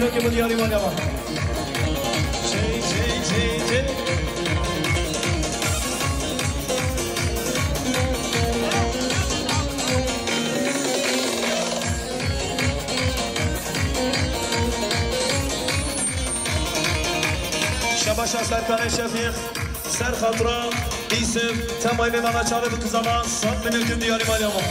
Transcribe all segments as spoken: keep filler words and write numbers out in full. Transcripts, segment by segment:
Ki bu diyarî maliya me. Çey, çey, çey, çey. Şebaşa Serkanê Şefîq, ser xatira Îsif, temayê vê mala çavê bikuzama, sed milyonkên diyarî maliya me.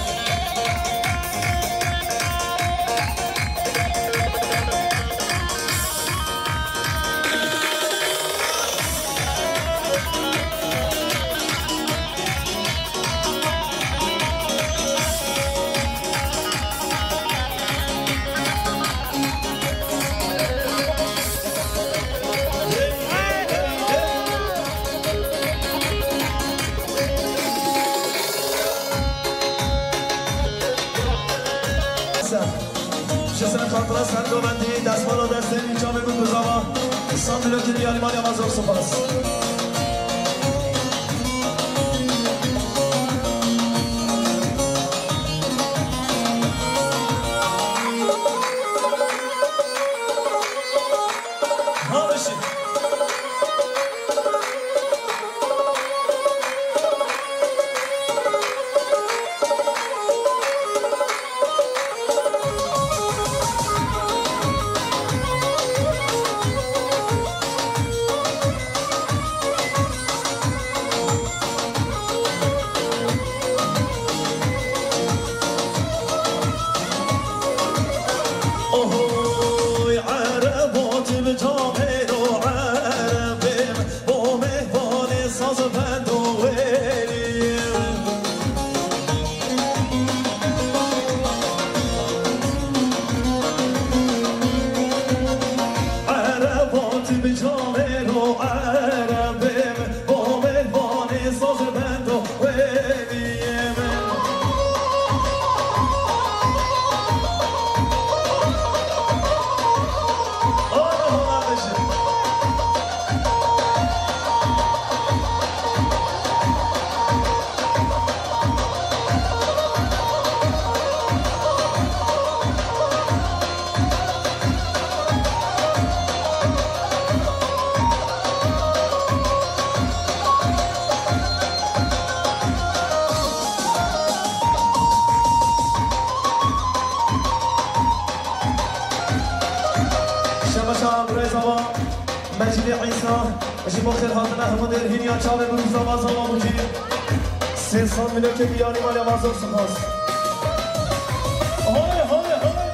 Ji ser xatira sergovendî destvala destê wî çavê bû bizava. Sandîlokî diyarî maliya me zor spas. Ohoy, Erebo, tu bi camêro Erebê min, bo mêvanê saz bendo wêrî. Erebo, tu bi camêro Erebê min, bo mêvanê saz bendo wêrî. Şemeşa birêza me, Mecîdê Îsa, ji bo xêrhatina hemû dêrhîniya çavê min û zama zama bûkî. Sê sed milyonkê diyarî maliya me zor spas. Hay, hay, hay.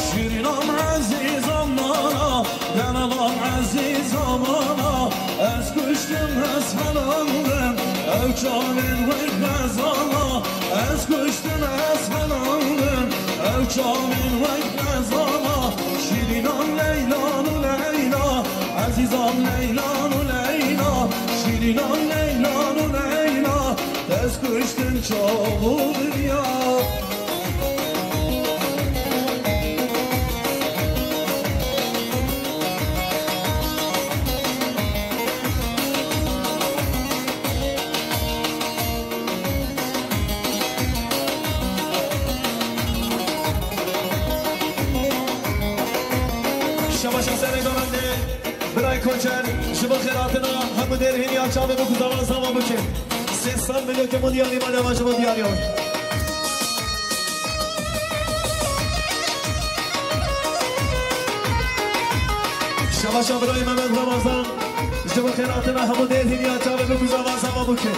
Şîrînam ezîzam nana, denelam ezîzam nana, ez kuştim ez helaldim, ew çavên wek bezana, ez kuştim ez helaldim, ew çavên wek bezana, şîrînan leylan û leyla, ezîzam leylan û leyla, şîrînan leylan û leyla, ez kuştim çav û birya. Şebaşa serê Gamendê, birayê Koçer, ji bo xêrhatina hemû dêrhîniya çavê bû ku zava zava bikin. Sê sed milyon ke min diyarî mane, eva ji bo diyariya wî. Şebaşa birayê Mehmet Ramazan, ji bo xêrhatina hemû dêrhîniya çavê bû ku zava zava bikin.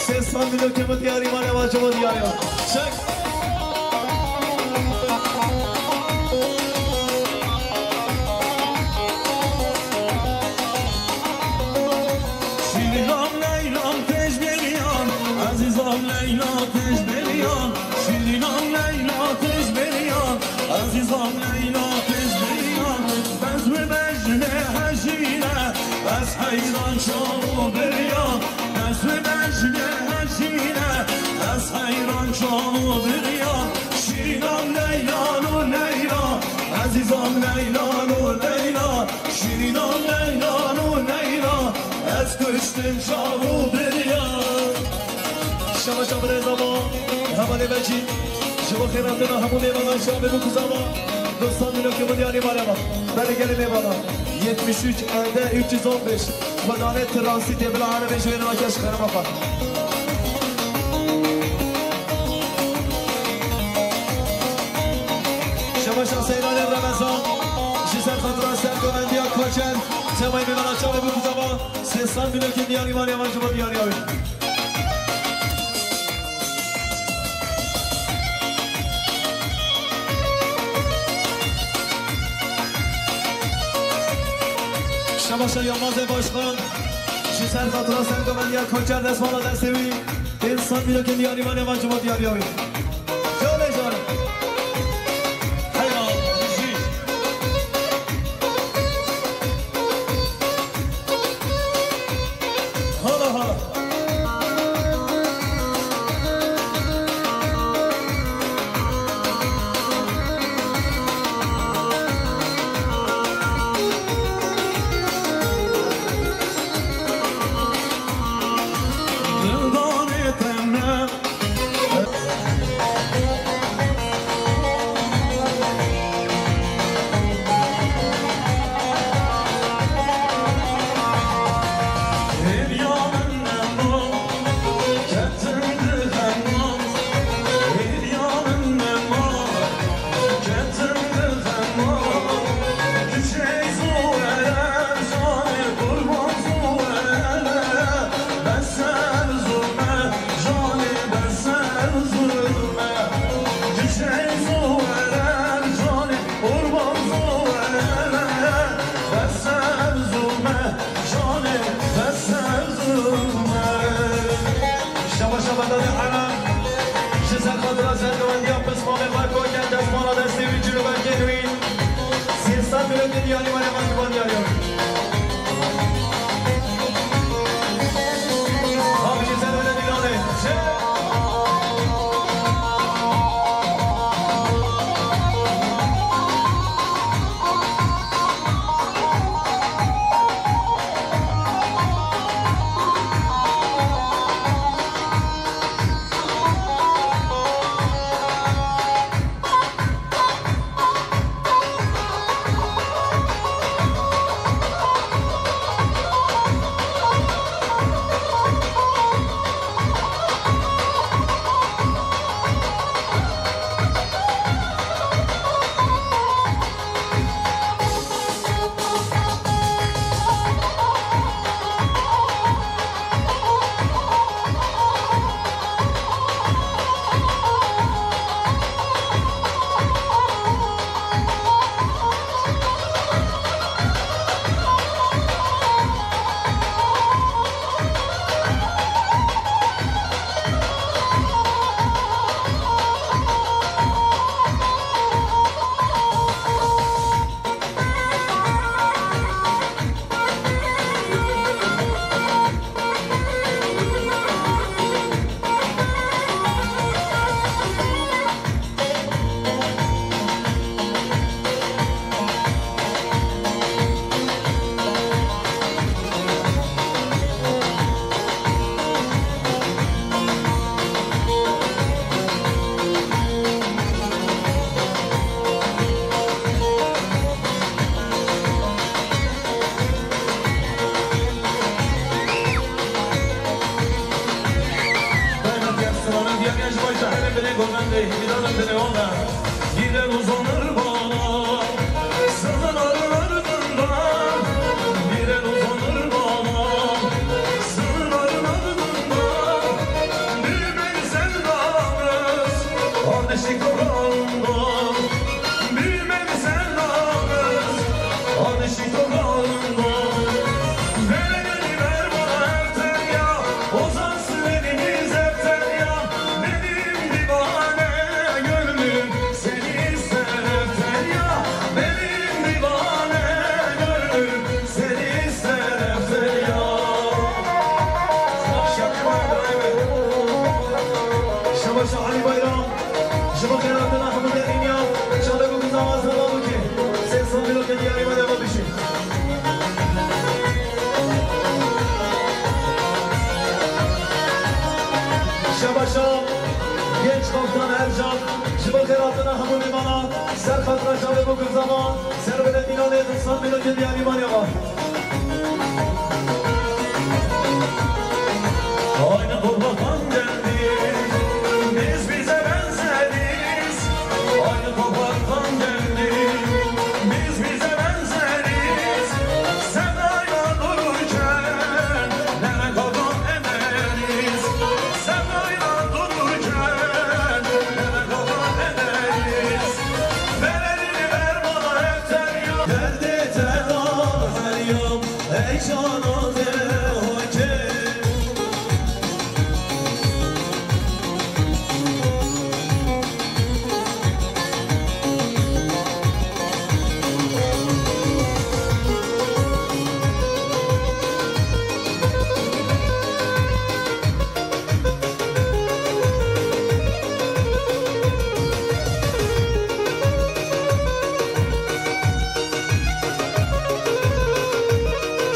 Sê sed milyon ke min diyarî mane, eva ji bo diyariya wî. Çek. Şîrînan leylan têj beriyan, ezîzan leyla têj beriyan. Şîrînan leyla têj beriyan, ezîzan leyla têj beriyan. Bez wê bejnê hejîne, ez heyran çav û biriyan. Ez wê bejnê hejîne, ez heyran çav û biriyan. Şîrînan leylan û leyla, ezîzan leylan û leyla. Şîrînan leylan û leyla, ez kuştim çav û biriyan. Şebaşa birêza ma, hevalê me jî, ji bo xêrhatina hemû mêvanan çavê bû ku zava, dostan, mînokê min diyarî mane eva. Belê gelê mêvana. Yetmiş üç elde üç yüz on beş. Xwedanê transîtê bila erebê ji wê nake ji xerema xwe. Şebaşa Seyranê Remezan, ji ser xatira sergovendiya Koçer, temayê mêvana çavê bû ku zava, sê sed mînokê diyarî mane eva ji bo diyariya wî. Şebaşa Yilmazê Başkan, ji ser xatira sergovendiya Koçer destmala destê wî, pênc sed mînokên diyarî mane eva ji bo diyariya wî. Canê can. Heya, bijî. Hala hala. Dildarê te me. Şaba şaba dadê Erem. Ji ser xatira sergovendiya pismamê xwe koken destmala destê wî cilûbergên wî. Sê sed mînokê diyarî mane eva ji bo diyariya wî. Xapişî ser wele dîlanê. Çe. Ser xatira şavê bo Gulzama, ser belê Dîlanê, di san mîlokên diyarî maliya me. Aynı topraktan geldik, biz bize benzeriz. Aynı topraktan geldik, biz bize benzeriz. Sevdayla dururken ne kadar ederiz. Sevdayla dururken ne kadar ederiz. Ver elini ver bana hep sen yap. Derde deva her yol. Ey cana de hokê.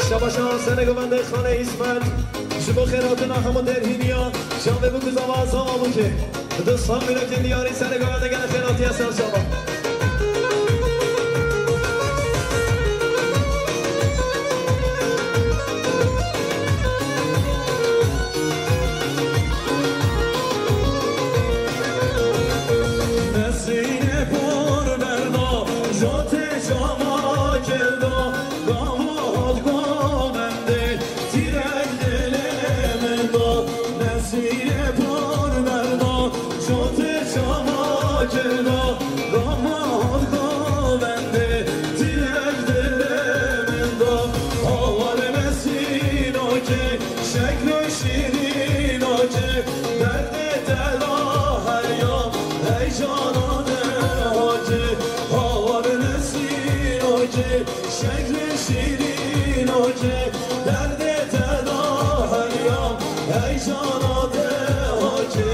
Şabaşa serê govendê Xalê Îsmet, ji bo xêrhatina hemû derhîniya, şavê bû ku zava zava bûkê. Di san mîlokên diyarî serê govendê gele xêrhatiye ser şava. Nesîne por berda, jotê şama kirda, gava hat govendê, tîrek dilê min da. Nesîne por berda, jotê şama kirda, gava hat govendê, tîrek dilê min da. Hawar mesînokê, şeklo şîrînokê, derdê te da her ya, hey cana de hokê. Hawar mesînokê, şeklo şîrînokê, derdê te da her ya, hey cana de hokê.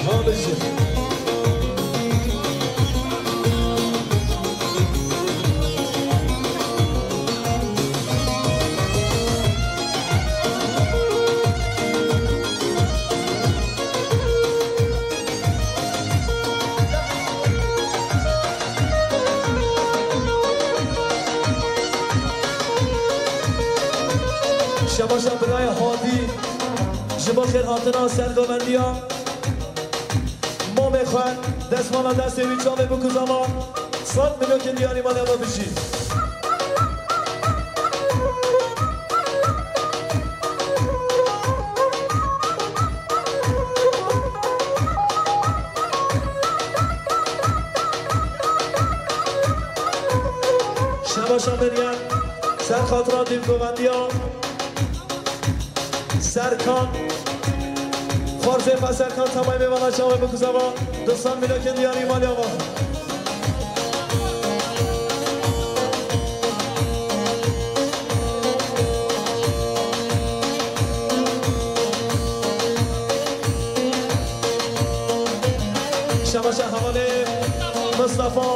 Kardeşim. Şebaşa birayê Hadî, ji bo xêrhatina ser govendiya mamê xwe, destmala destê wî çavê bikuzama, sed milokên diyarî maliya me bijî. Şebaşa Meryem, ser xatira dîvgovendiya Serkan, xwarzê xwe Serkan Temayê vana çavê bikuzava, du sed milokên diyarî maliya va. Şebaşa hevalê Mistefa,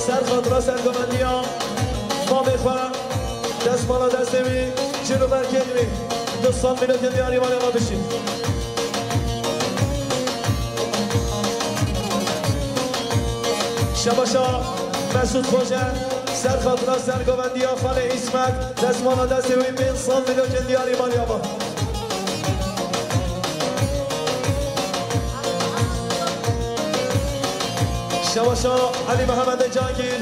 ser xatira sergovendiya mamê xwe, destmala destê wî, cil û berkên wî, du sed milokên diyarî maliya va bişî. Şebaşa Mesûd Xoce, ser xatira sergovendiya Xalê Îsmet, destmala destê wî, pênc sed milokên diyarî maliya va. Şebaşa Elî Mehemedê Cangîr,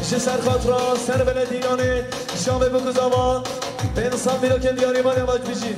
ji ser xatira ser belê Dîlanê, çavê bikuzava, pênc sed milokên diyarî maliya va bijî.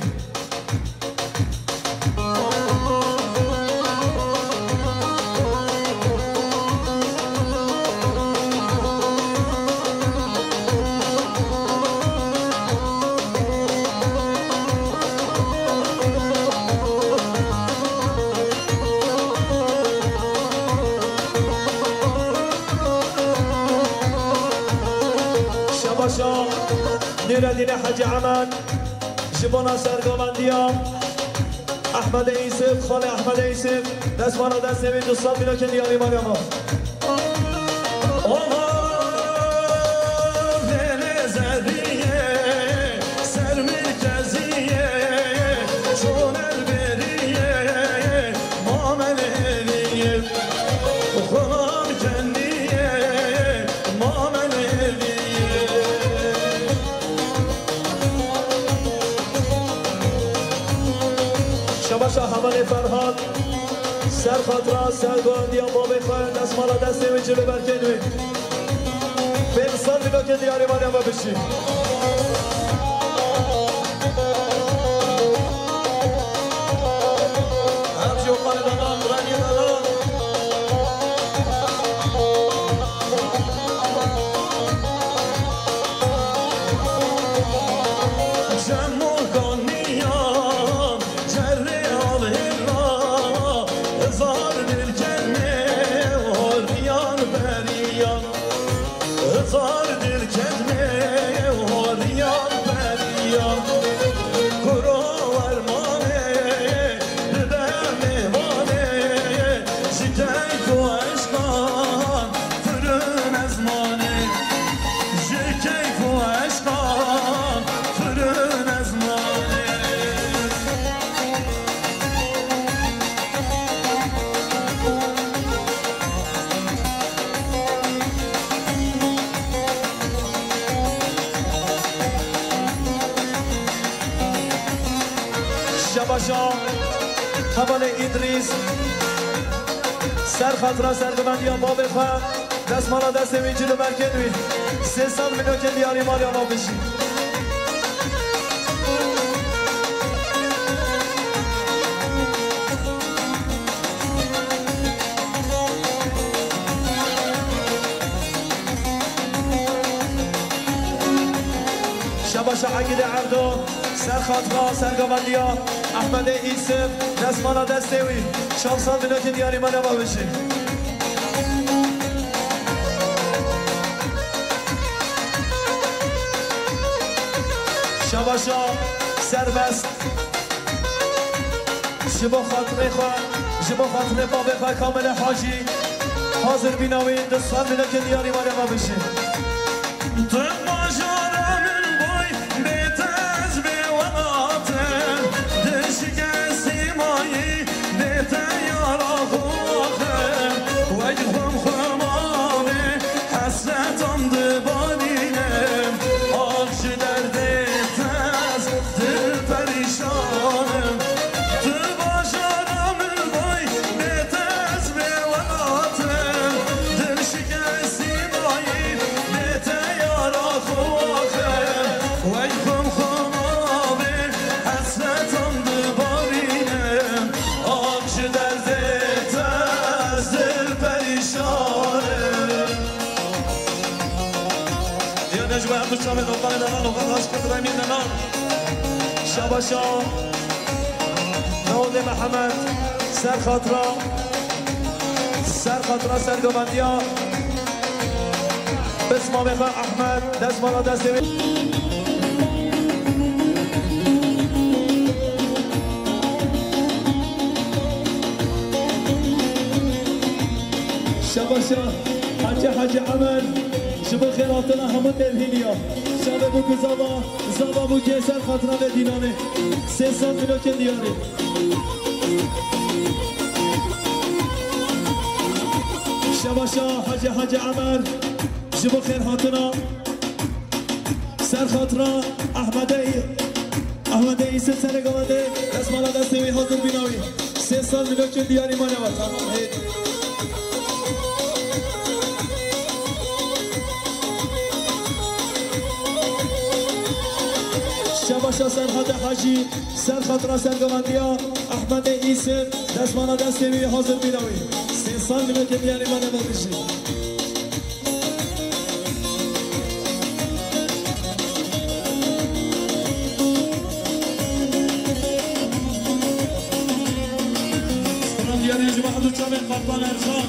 Şebaşa Nûreddînê Hecî Emed, ji bona sergovendiya Ehmedê Îsif, Xalê Ehmedê Îsif, destmala destê wî, du sed milokên diyarî maliya me. Ova Vêlê Zerrîyê, ser Mirkezîyê, Çoner Berîyê, Mamel Hêvîyê, Xulam Kendî Ferhat, ser xatira sergovendiya babê xwe, destmala destê wî, cilûbergên wî. Pênc sed mînokên diyarî mane ve bişî. Her jî oqalê danan, rengê danan. Cem û kaniyan, cerrê avêla, hezar dil kedmê horiyan beriyan. Hezar dil kedmê horiyan beriyan. Kuro wermanê, dibe mêvanê, ji keyf û eşqan firin ezmanê. Ji keyf û eşqan firin ezmanê. Şebaşa Hevalê Îdrîs, ser xatira sergovendiya babê xwe, destmala destê wî, cilûbergên wî, sê sed mînokên diyarî maliya mafişî. Şebaşa Egîdê Erdo, ser xatira sergovendiya Ehmedê Îsif, destmala destê wî, çar sed mînokên diyarî maliya mafişî. Şebaşa Serbest, ji bo xatirê xwe, ji bo xatirê babê xwe Kamilê Hacî, hazir bîna wî, du sed mînokên diyarî maliya mafişî. Tu bajara min boy, bê te ez bê welat im. Dişike sîmayî, bê te yara xwe axim. Wek xwim xwim avê, hesretan dibarînim. Ak ji derdê te ez dil perîşan im. Tu bajara min boy, bê te ez bê welat im. Dil şikestî dayî, bê te yara xwe axim. Wek xwim xwim avê, hesretan dibarînim. Ak ji derdê te ez dil perîşan im. Yine ji bo her du çavên oqalê danan, oqal aşk û remî danan. Şabaşa Dawudê Mihemed, ser xatira, ser xatira sergovendiya pismamê xwe Ehmed, destmala destê wî. Şabaşa Hacı Hacı Emer, ji bo xêrhatina hemû têrhîniya. Çavê bû ku zava, zava bû ku ser xatira vê dînanê. Sê sed mînokên diyarî. Şebaşa Hacı Hacı Emer, ji bo xêrhatina, ser xatira Ehmedê, Ehmedê Îsê serê gavadê, destmala destê wî hazir bîna wî. Sê sed mînokên diyarî mane ve, tamam, hê. Şebaşa Serhadê Hacî, ser xatira sergovendiya Ehmedê Îsê, destmala destê wî hazir bîna wî. Sê sed mînokên diyarî mane ve bijî. Selam diyarê ji bo her du çavên Kaptan Ercan.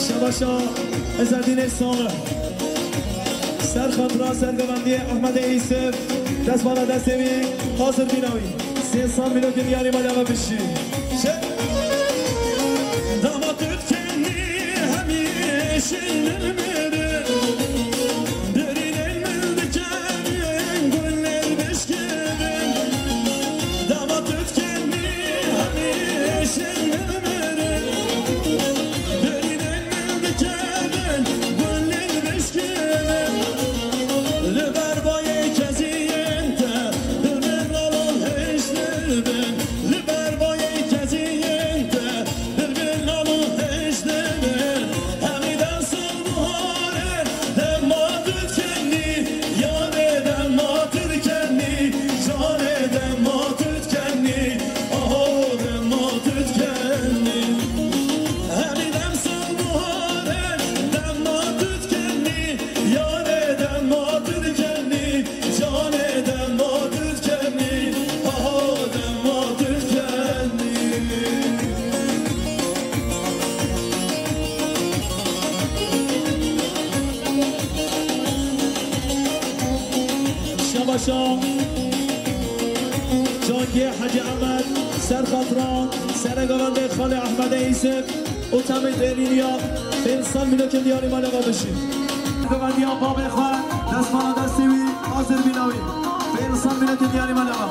Şebaşa Ezedînê Salih. Ser xatira sergovendiyê Ehmedê Îsif, destmala destê wî hazir bîna wî. Sê sed mînokên diyarî mane ve bijî. Çi? Dama tu dikenî hemîşî min mirin, birînên min dikevin, gulên bişkevin. Dama tu dikenî hemîşî min mirin, birînên min dikevin, gulên bişkevin. Li ber bayê keziyên te, dil min lal û hêştir bin. Li ber bayê Paşa, Cangê Hecî Emed, ser xatira seregavendê Xalê Ehmedê Îsif û temê Dêrîniya, pênc sed mînokên diyarî mala ve bişî. Seregavendiya babê xwe, destmala destê wî, hazir bîna wî. Pênc sed mînokên diyarî mala ve.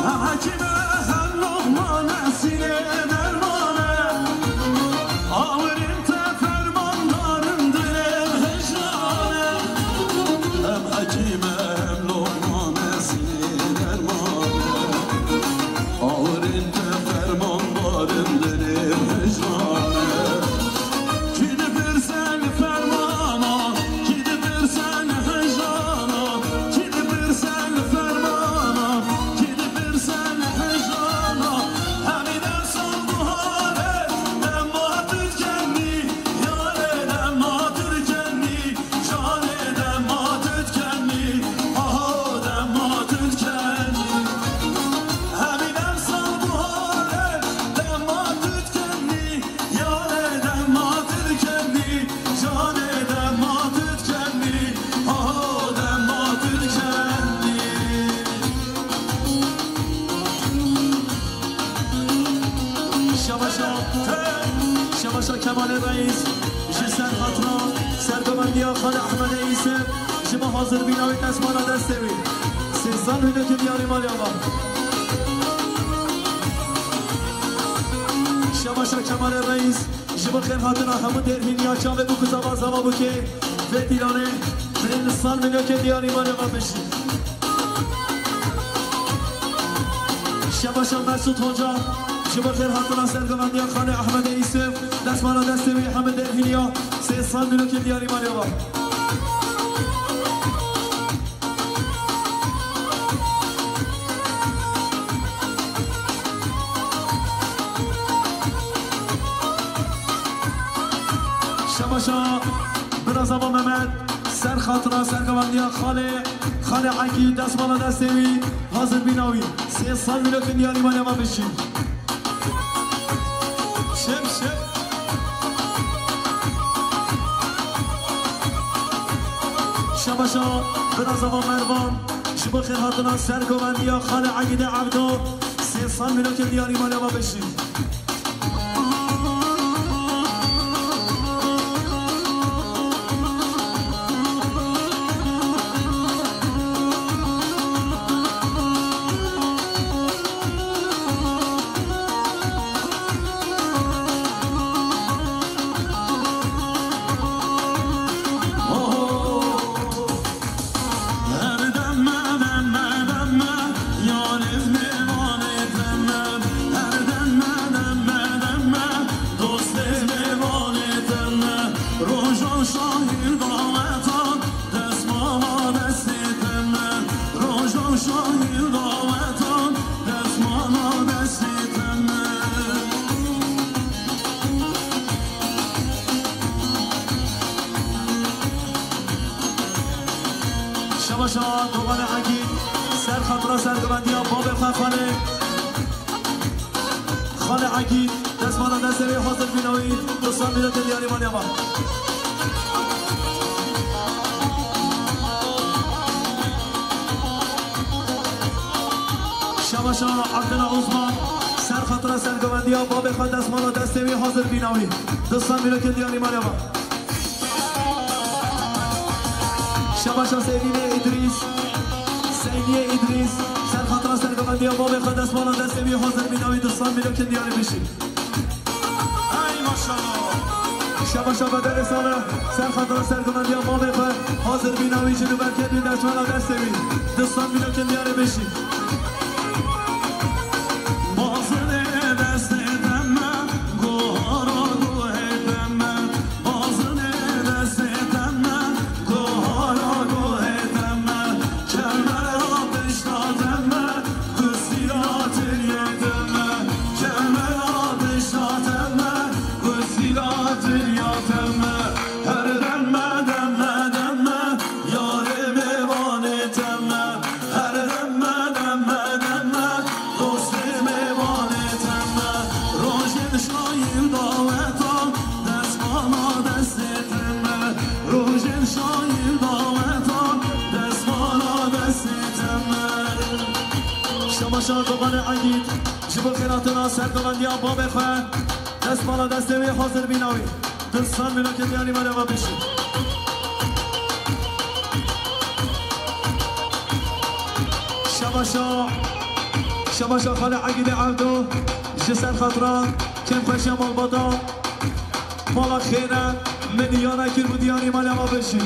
Hem hekîm e, hem Loqman e, sînê derman e. Awirên te fermandarin dilê hicran e. Hem hekîm e, hem Loqman e, sînê derman e. Awirên te fermandarin dilê hicran e. Kî dipirse li fermana, kî dipirse li hicrana, kî dipirse li fermana, kî dipirse li hicrana. Hemî dem sal buharê, dema tu dikenî, yarê dema tu dikenî, canê dema tu dikenî, aho dema tu dikenî. Hemî dem sal buharê, dema tu dikenî, yarê dema tu dikenî, canê dema tu dikenî, aho dema tu dikenî. Şebaşa, şebaşa Kemalê Reis, ji ser xatira sergovendiya Xalê Ehmedê Îsif, ji bo hazir bîna wî destmala destê wî. Sê sed mînokên diyarî maliya ve. Şebaşa Kemalê Reis, ji bo xêrhatina hemû dêrhîniya çavê bû ku zava zava bûkê vê dîlanê, pênc sed mînokên diyarî maliya ve bişî. Şebaşa Mesûd Hoca, ji bo xêrhatina sergovendiya Xalê Ehmedê Îsif, destmala destê wî hemû dêrhîniya, sê sed mînokên diyarî maliya ve. Şebaşa Birazava Mehmet, ser xatira sergovendiya Xalê, Xalê Ekî, destmala destê wî, hazir bîna wî. Sê sed mînokên diyarî maliya ve bişî. Şep, şep. Şebaşa Birazava Mervan, ji bo xêrhatina sergovendiya Xalê Egîdê Evdo, sê sed mînokên diyarî maliya ve bişî. Her deme, deme, deme, yarê mêvanê te me. Her deme, deme, deme, dostê mêvanê te me. Roja şahî dawetan, destmala destê te me. Roja şahî dawetan, destmala destê te me. Şebaşa Doganê Egîd, ser xatira sergovendiya babê xwe Xalê, Xalê Egîd, destmala destê wî hazir bîna wî, du sed mînokên diyarî maliya ve. Şebaşa Abdullah Osman, ser xatira sergovendiya babê xwe, destmala destê wî hazir bîna wî, du sed mînokên diyarî maliya ve. Şebaşa Seydînê Îdrîs, Seydînê Îdrîs, ser xatira sergovendiya babê xwe, destmala destê wî hazir bîna wî, du sed mînokên diyarî bişî. Hey maşallah. Şebaşa Bedelê Salih, ser xatira sergovendiya babê xwe, hazir bîna wî, ji li ber kedî, destmala destê wî, du sed mînokên diyarî bişî. Bazinê destê te me, gohara guhê te me. Bazinê destê te me, gohara guhê te me. Kemera pişta te me, kusîla tiriyê te me. Kemera pişta te me, kusîla tiriya te me. Her deme, deme, deme, yarê mêvanê te me. Her deme, deme, Şakobanê Egîd, ji bo xêrhatina sergovendiya babê xwe, destmala destê wî hazir bîna wî. Du sed milyonkên diyarî maliya me bişî. Şebaşa, şebaşa Xalê Egîdê Evdo, ji ser xatira kêmxweşiya malbata, mala xêre, min yana kir bû diyarî maliya me bişî.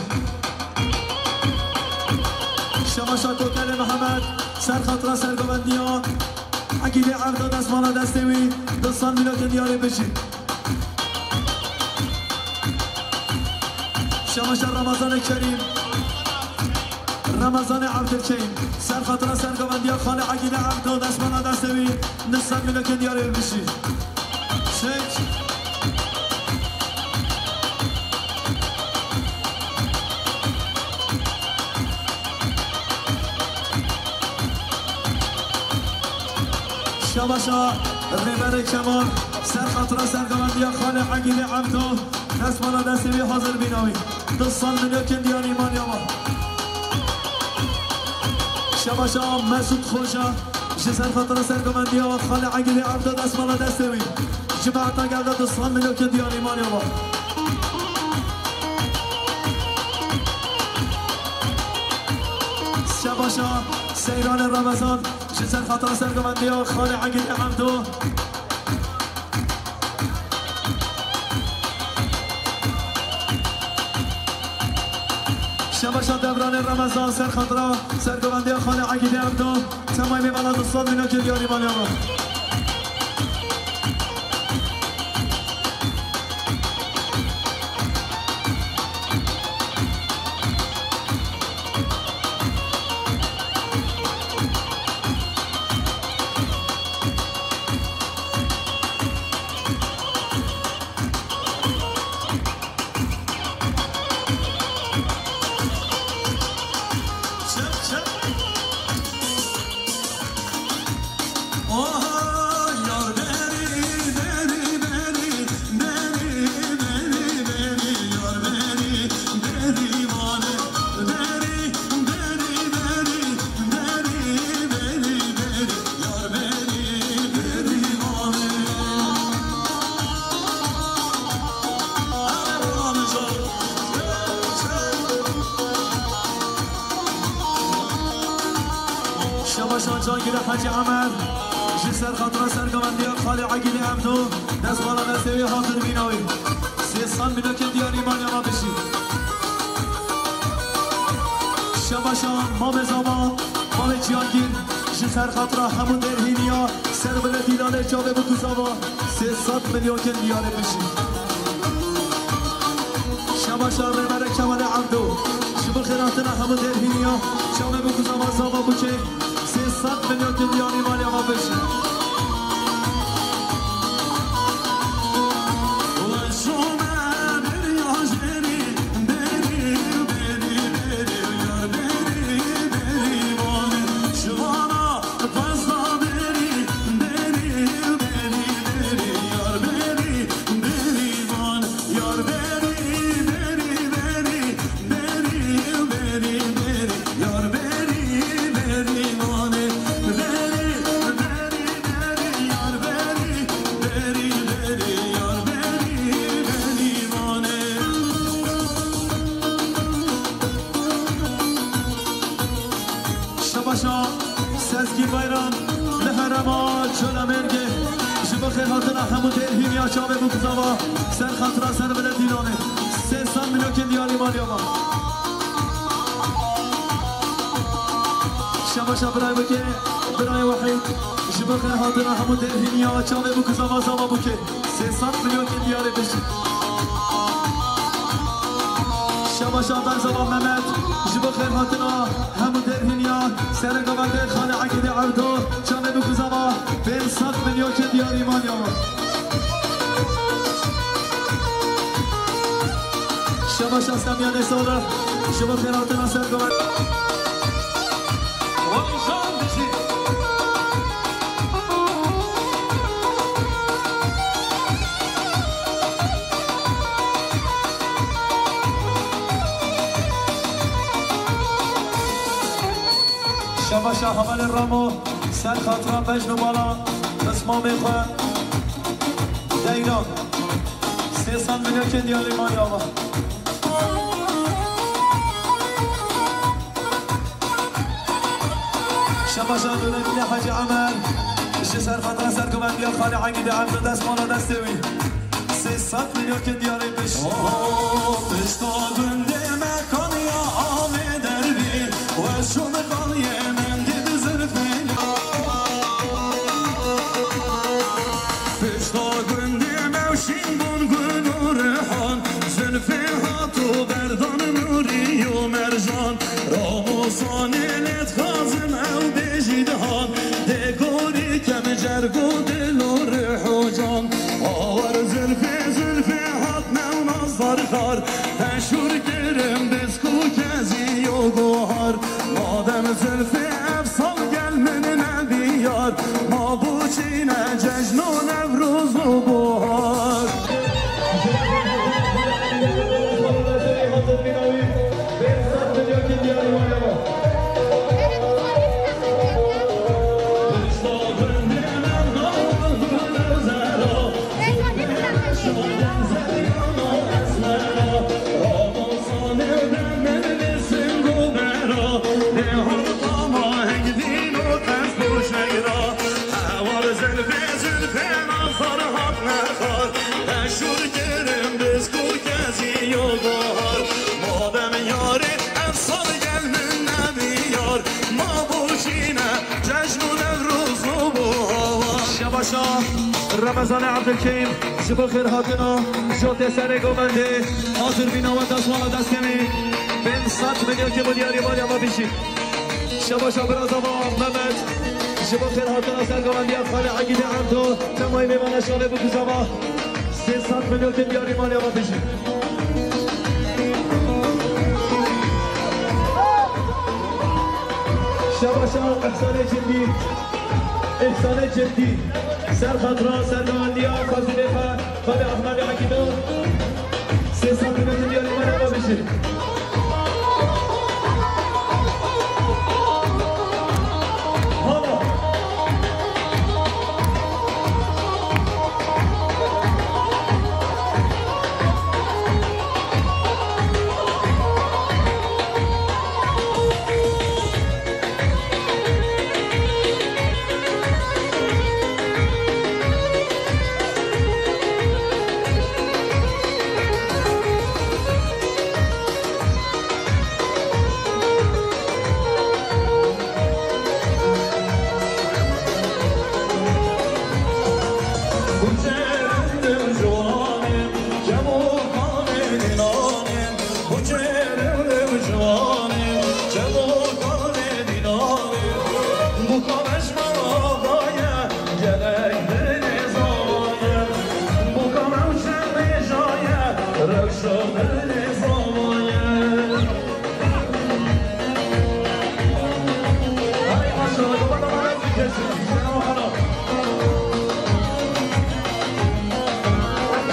Şebaşa Kokelê Mihemed, ser xatira sergovendiya Egîdê Evdo, destmala destê wî, du sed milyonkên diyarî bişî. Şebaşa Remezanê Kerîm, Remezanê Evdilkerîm, ser xatira sergovendiya Xalê Egîdê Evdo, destmala destê wî, du sed milyonkên diyarî bişî. Çek. Şebaşa Rêberê Kemal, ser xatira sergovendiya Xalê Egîdê Evdo, destmala destê wî hazir bîna wî. Du sed milyonkên diyarî maliya me. Şebaşa Mesûd Xoca, ji ser xatira sergovendiya Xalê Egîdê Evdo, destmala destê wî. Cemaeta gelda du sed milyonkên diyarî maliya me. Şebaşa Seyranê Remezan, ji ser xatira sergovendiya Xalê Egîdê Evdo. Şebaşa Devranê Remezan, ser xatira sergovendiya Xalê Egîdê Evdo, temayê mala du sed milyonkên diyarî maliya me. Şebaşa Cangirê Hecî Emer, ji ser xatira sergovendiya Xalê Egîdê Evdo, destmala destê wî hazir bîna wî. Sê sed milyonkên diyarî maliya me bişî. Şebaşa Mamê Zava, Mamê Cihangîr, ji ser xatira hemû dêrhîniya ser miletî Îlanê çavê bû ku zava sê sed milyonkên diyarî bişî. Şebaşa Rêberê Kemalê Evdo, ji bo xêrhatina hemû dêrhîniya çavê bû ku zava zava bûkê. Sê sed milyonkên diyarî maliya me bişî. Şebaşa Sezgîn Bayram li herêma Colemêrgê, ji bo xêrhatina hemû dêrhîniya çavê bû ku zava ser xatira ser miletî Îlanê. Sê sed milyonkên diyarî maliya me. Şebaşa birayê bûkê, birayê Wehîd, ji bo xêrhatina hemû dêrhîniya çavê bû ku zava zava bûkê. Sê sed milyonkên diyarî bişî. Şebaşa Berzava Mehmet, ji bo xêrhatina hemû dêrhîniya sergovendê Xalê Egîdê Evdo, çavê bû ku zava pênc sed milyonkên diyarî maliya me. Şebaşa Semîyanê Salih, ji bo xêrhatina sergovendê. Şebaşa hevalê Ramo, Ser xatira bejn û bala pismamê xwe deyran. Sê sed milyokên diyarî maliya me. Şebaşa Nureddin Hacı Ömer. Ji ser xatira sergovendiya Xalê Egîdê Ebdo dest mala destê wî. Sê sed milyokên diyarî biş. Pişta gundê me kaniya avê derbî, we şûn qaliyê mendî bi zilfê. Pişta gundê me û şîn bûn gul û rihan, zilfê hat û berdan nûrî û mercan. Ramosanê lê dixwazim ew bêjî dihan, dê gorî kem cerg û dil û rih û can. Awar zilfê, zilfê hat new nazar xar, te şûr kirim bisk û kezî û guhar. Madem zilfê ev sal gel min nebî yar, ma boçî ne cejn û Newroz û buhar. Şebaşa Remezanê Ebdulkerîm ji bo xêrhatina Jotê Serê Govendê hazir bîna we dest mala destê wî. Pênc sed milyokê bo diyarî maliya me bijî. Şebaşa biraza me Mehmet ji bo xêrhatina sergovendiya Xalê Egîdê Ebdo, temayî mêvana şalê bikuza me. Sê sed milyokê diyarî maliya me bijî. Şebaşa Ehsanê Cindî. Ehsanê Cindî. Ser xatira sergovendiya xwezînê xwe, Xwedê Ehmedê Ekîdo. Sê sed milyokê diyarî maliya me bijî. Hala.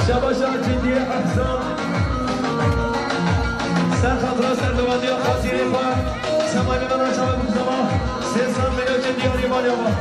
Şebaşa Cindî Ehsan. Ser xatira sergovendiya xwezînê xwe, semayî me re çawa bikuzama, sê sed milyokê diyarî maliya me.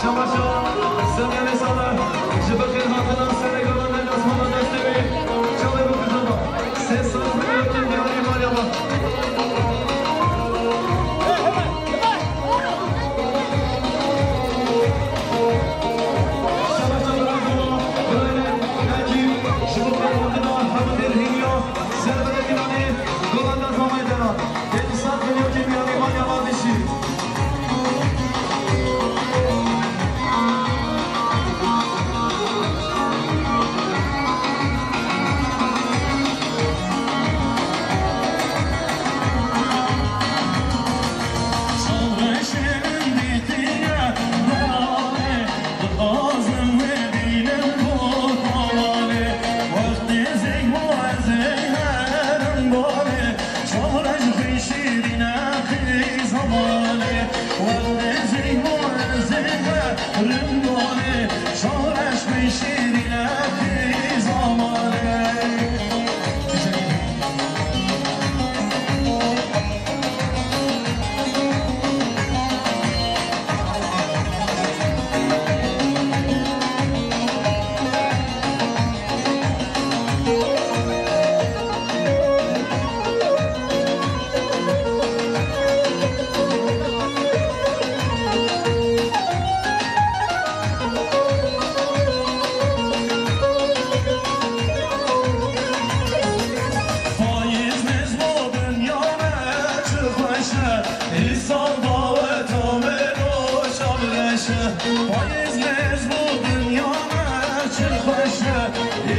Şebaşa Semî Alî Salih, ji bo xêrhatina serê govendê destmala destê wî, çavê bikujama. Sê sed milyokên diyarî maliya me. Rindane, şoreş me şîrîne zamanê. Payîz nêz bo dinya me çi xweş e, îsal daweta min o şav reş e. Payîz nêz bo dinya me çi xweş e,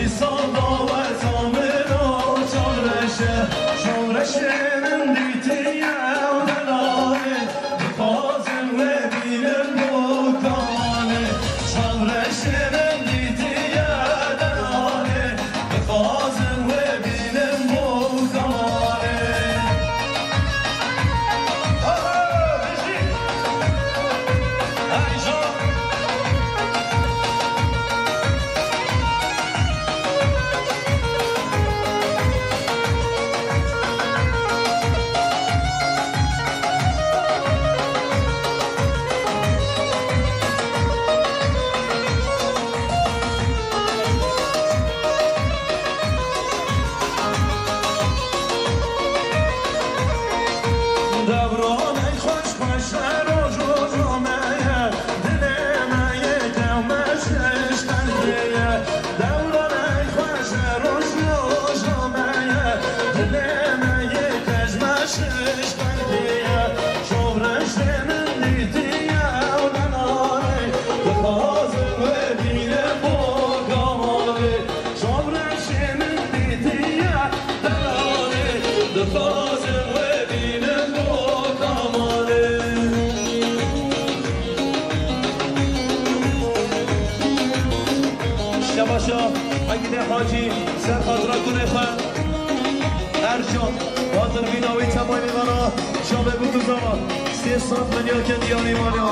îsal daweta min o şav reş e. Şav reşê min dîtiye û delalê, dixwazim wê bînim bo kemalê. Şav reşê min dîtiye delalê, dixwazim wê bînim bo kemalê. Aha, bijî. Hey, şav. Dewran ey xweş xweş e, roj roja me ye, dilê me yê kewmeş şişt belkê ye. Dewran ey xweş e, roj roja me ye, dilê me yê kewmeş şişt belkê ye. Şoreşê min dîtiye û delalê, dixwazim wê bînim bo kemalê. Şoreşê min dîtiye delalê, dixwazim wê bînim bo kemalê. Şebaşa Egîdê Hacî, ser xatira kunê xwe. Ercan, hazir bîna wî temayê vana, şavê bû tu zava. Sê sed milyonkê diyarî maliya.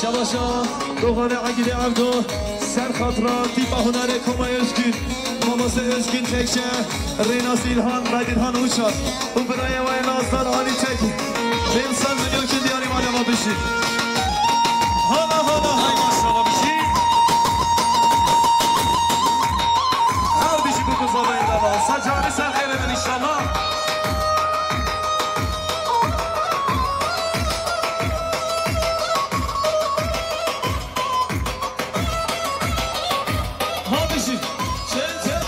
Şebaşa, doxanê Egîdê Evdo, ser xatira tîpa hunerê Koma Özgün, Mamoste Özgün Tekçe, Rênas İlhan, Redîlhan Uçar û birayê we Nazdar Alî Tekî. Pênc sed milyonkê diyarî maliya me bijî. Hala, hala, hay maşallah, bijî. Her bijî bu kuzada indava. Ser canî ser xêrê bin inşallah. Ha bijî. Çel, çel.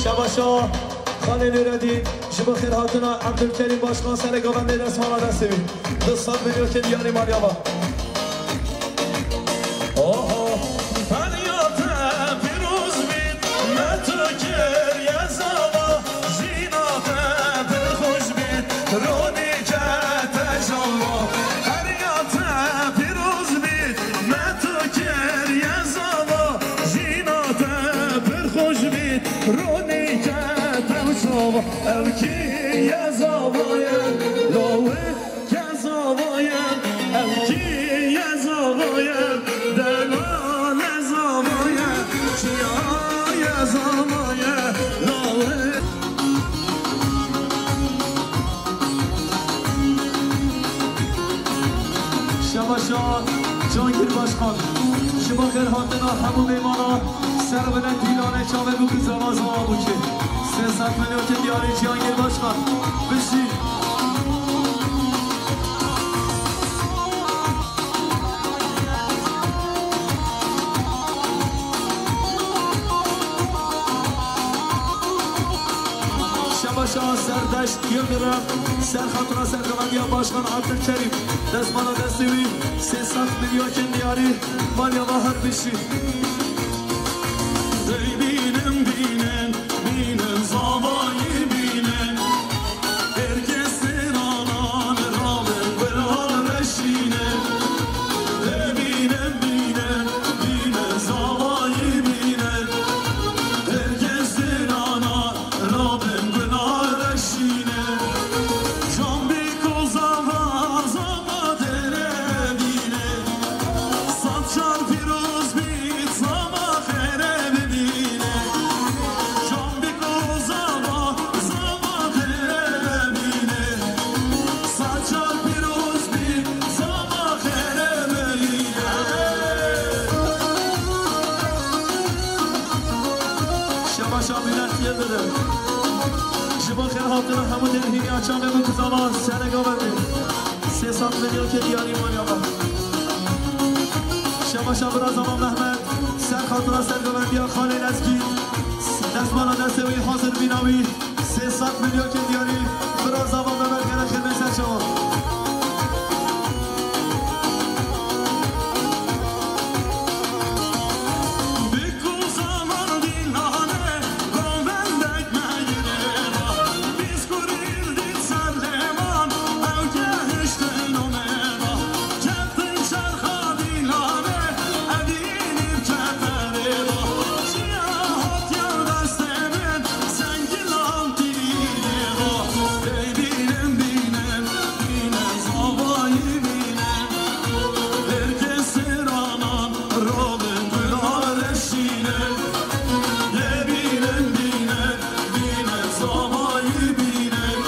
Şebaşa Xalê Nûredîn ji bo xêrhatina Ebdulkerîm Başkan serê govendê destmala destê wî. Du sed milyonkê diyarî maliya me. Oho. Beriya te pîroz bît, me tu kiriye zava, jîna te pir xweş bît, ronî ke te java. Beriya te pîroz bît, me tu kiriye zava, jîna te pir xweş bît, ronî ke te java. Ew kî ye zava ye, lawê Ke zava ye, ew kî ye zava ye, delal e zava ye, çiya ye zava ye, lawê. Şebaşa Cihangîr Başkan, ji bo xêrhatina hemû mêmana, ser bine dîlanê çavê bû ku zava zava bû çê. Sê sed milyon ke diyarî Cihangîr Başkan. Bijî. Şebaşa Serdeşt Yildirim, ser xatina sergovendiya Başkan Abdülkerim, destmala destê wî sê sed milyonkên diyarî, maliya me her bijî. Dey bînin, bînin, bînin, zavayî bînin. Herkes sêranan rabin, gulan reşînin. Dey bînin, bînin, bînin, zavayî bînin. Herkes sêranan rabin, gulan reşînin. Jambî ku zava, zava dere dîne. Sed çar pîroz bî, zava xêre bibîne. Jambî ku zava, zava xêre bibîne. Sed çar pîroz bî, zava xêre bibîne. Şebaşa Bülent Yıldırım. Ji bo xêrhatina hemû derhîniya çavê min ku zava serê govendê. Sê sed milyonkê diyarî maliya me. Şebaşa bira zava Mehmet, ser xatina sergovendiya Xalê Lezgî, destmala destê wî hazir bîna wî, sê sed milyonkê diyarî, bira zava Mehmet gere xêr bê ser çawa. Rabin gulan reşîne, dê bînin, bînin, bînin, zavayî bînin.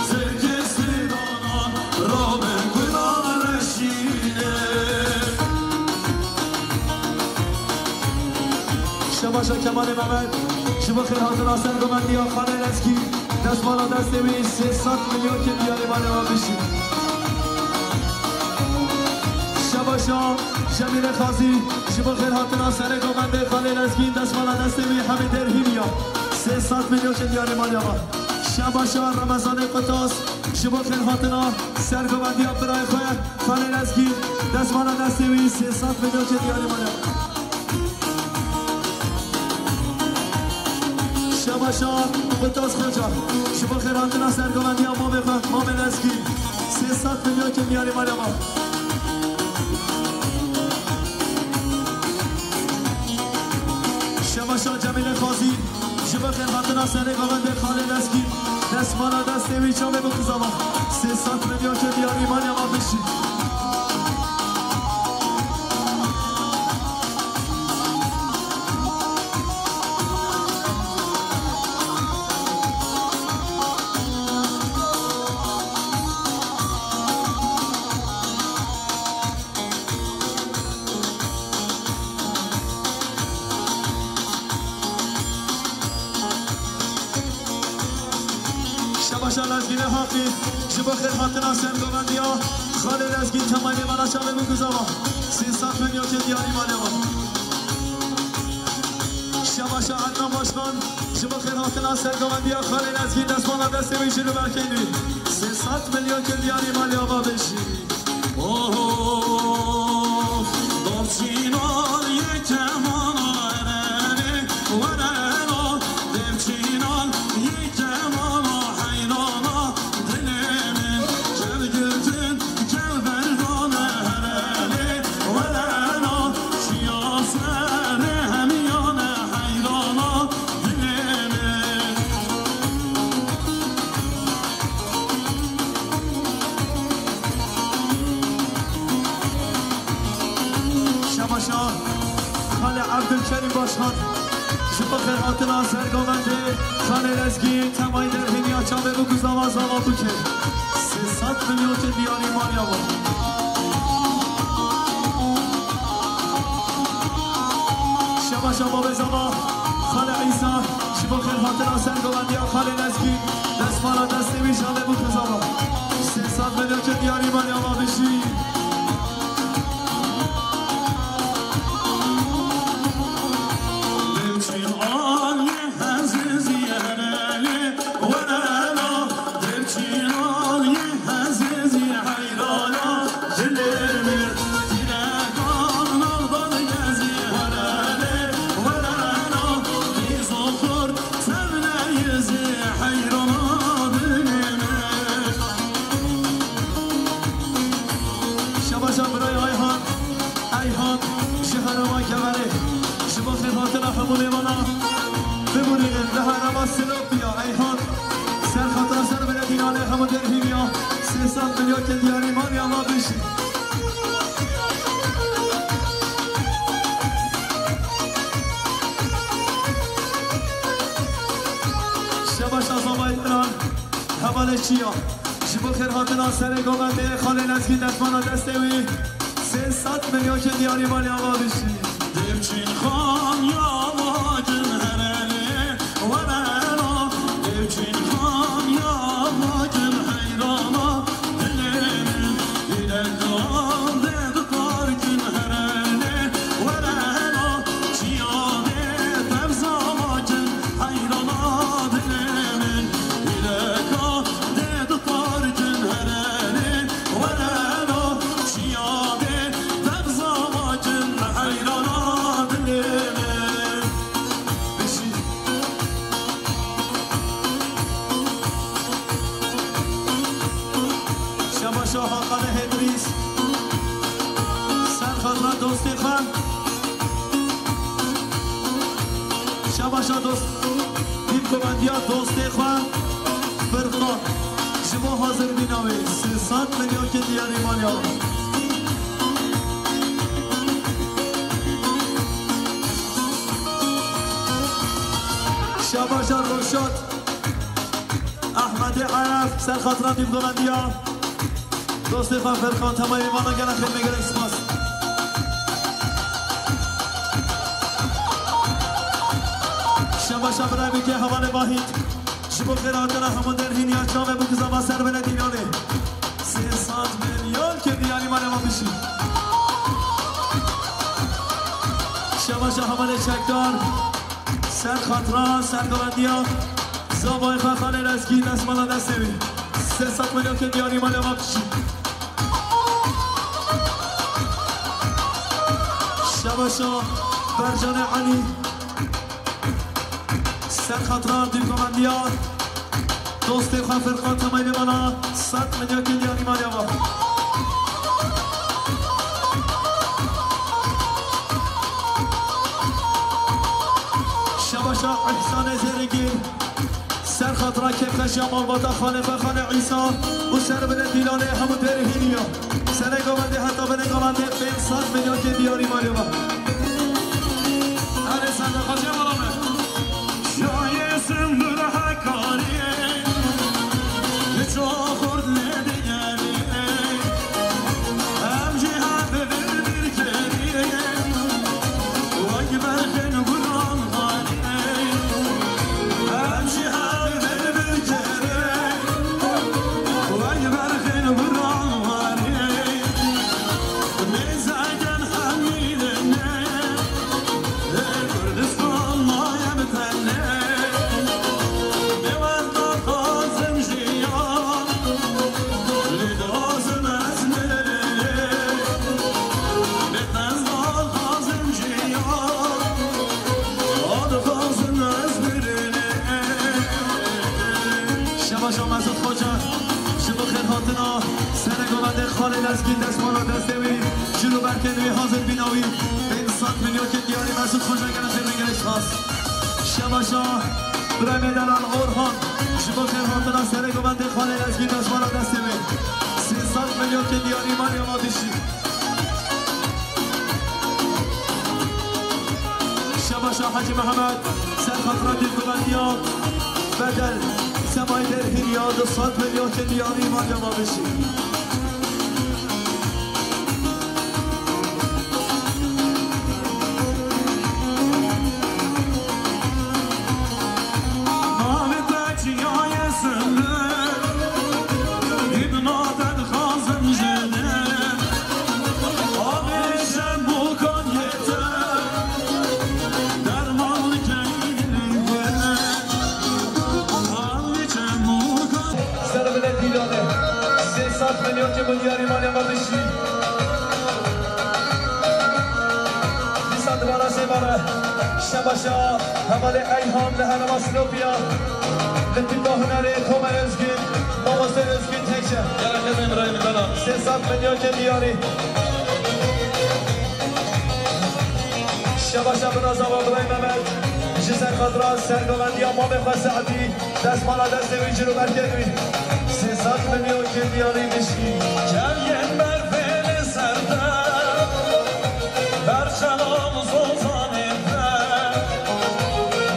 Serkê sêranan rabin gulan reşîne. Şebaşa Kemalê Mehmet, ji bo xêrhatina sergovendiya Xalê Lezgî, destmala destê wî sê sed milyonkê diyarî maliya me bijî. Şebaşa Cemîlê Xazî, ji bo xêrhatina serê govendê Xalê Lezgîn, destmala destê wî hemî derhîniya sê sed milyonkê diyarî maliya me. Şebaşa Remezanê Qutas, ji bo xêrhatina sergovendiya birayê xwe Xalê Lezgîn, destmala destê wî sê sed milyonkê diyarî maliya me. Şebaşa Qutas Xoca, ji bo xêrhatina sergovendiya mamê xwe, mamê Lezgî, sê sed milyonkê diyarî maliya me. Şebaşa Cemîlê Xazî, ji bo xêrhatina serê govendê Xalê Lezgî, destmala destê wî çavê bikuzava, sê sed milyonkê diyarî maliya me bijî. Şebaşa Lezgînê Haqî, ji bo xêrhatina sergovendiya Xalê Lezgî temayê mala çavê min guzava. Sê sed milyonkê diyarî maliya me. Şebaşa Ednan Başkan, ji bo xêrhatina sergovendiya Xalê Lezgî destmala destê wî ji li berkên wî. Sê sed milyonkê diyarî maliya me bijî. Of, Dorçînan yekemana erene, werena, Dorçînan yekemana heyrana, dilê min, gel girtin, gel berdane herelê, werena, çiya serê hemiyane heyrana, dilê min. Şebaşa Xalê Ebdulkerîm Başkan, ji bo xêrhatina sergovendê Xalê Lezgî, temayê derhêniya çavê bû ku zava zava bike. Sê sed milyonkê diyarî maliya me. Babê Zama, Xalê Îsa, ji bo xêrhatina ser govendiya Xalê Lezgî, destmala destê wî ji Xalê Bûk Zama. Sê sed milyonkê diyarî maliya ma bijî. Dev çîn aliyê hezizî herelê werela, dev çîn aliyê hezizî heyrana dilê min. Tînekan navdan gezî herelê werela, dîz û xort tevneyizî heyrana dilê min. Şebaşa birayê Ayhan. Eyhan, ji herêma Kemerê, ji bo xêrhatina hemû mêvana, bimûnînin li herêma Silopî ya Eyhan. Ser xatira ser belediya Dînanê hemû derhîniya sê sed milyonkê diyarî maliya ma bijî. Şebaşa Zamayê Diran. Hevalê çiya. Ji bo xêrhatina serê govendê Xalê Lezgî destmala destê wî sê sed milyonkê diyarî maliya ma bijî. Devçîn xan ya vakin herelê werela, devçîn xan ya vakin heyrana dilê min, îlek wan dê diparkin herelê werela, çiya dê tevza vakin heyrana dilê min, îleka dê diparkin herelê werela, çiya dê tevza vakin heyrana dilê min. Bijî. Şebaşa Hakanê Hêdrîs. Ser xatira dostê xwe. Şebaşa dost, dîvgovendiya dostê xwe Firqan. Ji bo hazirbîna wê sê sed milyonkê diyarî maliya. Şebaşa Roşat. Ehmedê Eref, ser xatira dîvgovendiya dostê xwe Firqan, temayê vana gelek xêr me, gelek spas. Şebaşa birayê Bikê hevalê Vahîd, ji bo xêrhatina hemû derhîniya çavê Bûk Zama ser belê Dînanê. Sê sed milyonkê diyarî maliya ma bijî. Şebaşa hevalê Çekdar. Ser xatira, ser govendiya Zamayê xwe Xalê Lezgî destmala destê wî. Sê sed milyonkê diyarî maliya ma bijî. Şebaşa Bercanê Elî. Ser xatira dîvgovendiya dostê xwe Firqan, temayê vana sed milyonkê diyarî maliya ma. Şebaşa Îhsanê Zêrîngî. Ser xatira kêfxweşiya malbata Xalê xwe Xalê Îsa û ser binê Dîlanê hemû derhîniya. Serê govendê heta binê govendê pênc sed milyonkê diyarî maliya ma. Erê sende xwecê bala me. Şayê Sindur Hekarî, li çaxurt lê digerî. Em jî hev vir vir kerî, wek berxên guran xwarî. Em jî hev vir vir kerî, wek berxên guran xwarî. Mêzegen hemî dinê, ê Kurdistan maye bi tenê. Bê wexta xwazim jiyan, lê dixwazim ez mirim. Bê qezal xwazim jiyan, a dixwazim ez mirim. Şebaşa Mesut Xoca, ji bo xêrhatina serê govendê Xalê Lezgî destmala destê wî, cil û berkên wî hazir bîna wî, pênc sed milyonkê diyarî Mesut Xoca gelek xêr me, gelek spas. Şebaşa birayê me delal Orhan, ji bo xêrhatina serê govendê Xalê Lezgî destmala destê wî, sê sed milyonkê diyarî maliya ma bijî. Şebaşa Hecî Mihemed, ser xatira dîvgovendiya Bedel, semayê derhîniya du sed milyonkê diyarî maliya ma bijî. Dîsa dibara sê mare. Şebaşa hevalê Eyhan li herêma Silopî ya. Li Tîpa Hunerê Koma Özgün, Mamoste Özgün Tekçe. Gerek edin Îbrahîm Bela. Sê sed milyonkê diyarî. Şebaşa biraza we birayê Mehmet. Ji ser xatira sergovendiya mamê xwe Se'dî. Destmala destê wî, cil û berkên wî. Sê sed milyonkê diyarî dişkî. Çavên berfê li ser te, berçelan zozanê te,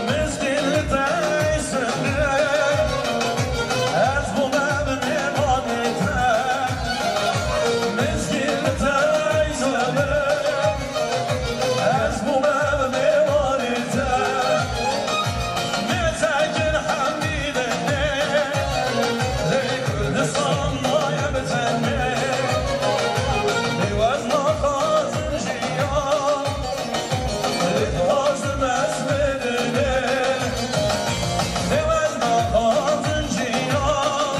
mizgîn li te singê, ez bûme bi mêvanê te, mizgîn li te singê. Ez bûme bi mêvanê te. Mêzekir hemî dinê, lê Kurdistan maye bi tenê. Lê ez naxwazim jiyan, lê dixwazim ez mirinê. Lê ez naxwazim jiyan,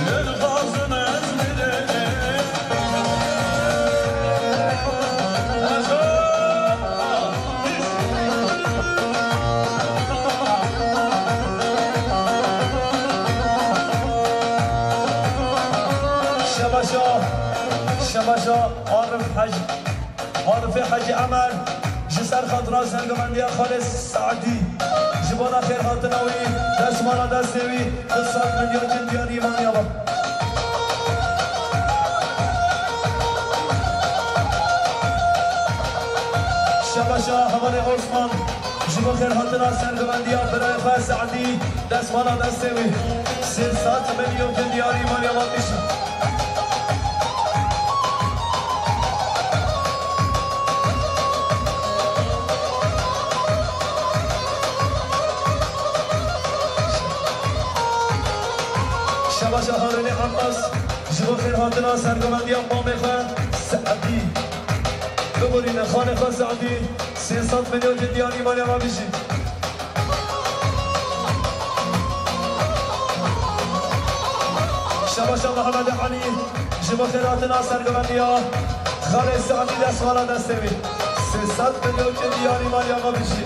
lê dixwazim ez mirinê. Şebaşa, Şebaşa Arif Hecî, Arifê Hecî Emer, ji ser xatira sergovendiya Xalê Se'dî, ji bona xêrhatina wî, destmala destê wî, du sed milyonkên diyarî maliya ve. Şebaşa hevalê Osman, ji bo xêrhatina sergovendiya birayê xwe Se'dî, destmala destê wî, sê sed milyonkên diyarî maliya ve bişî. Şebaşa Harunê Abbas, ji bo xêrhatina sergovendiya mamê xwe Se'dî. Biborîne xanê xwe Se'dî, sê sed milyonkê diyarî maliya ve bijî. Şebaşa Mehemedê Elî, ji bo xêrhatina sergovendiya Xalê Se'dî, destmala destê wî. Sê sed milyonkê diyarî maliya ve bijî.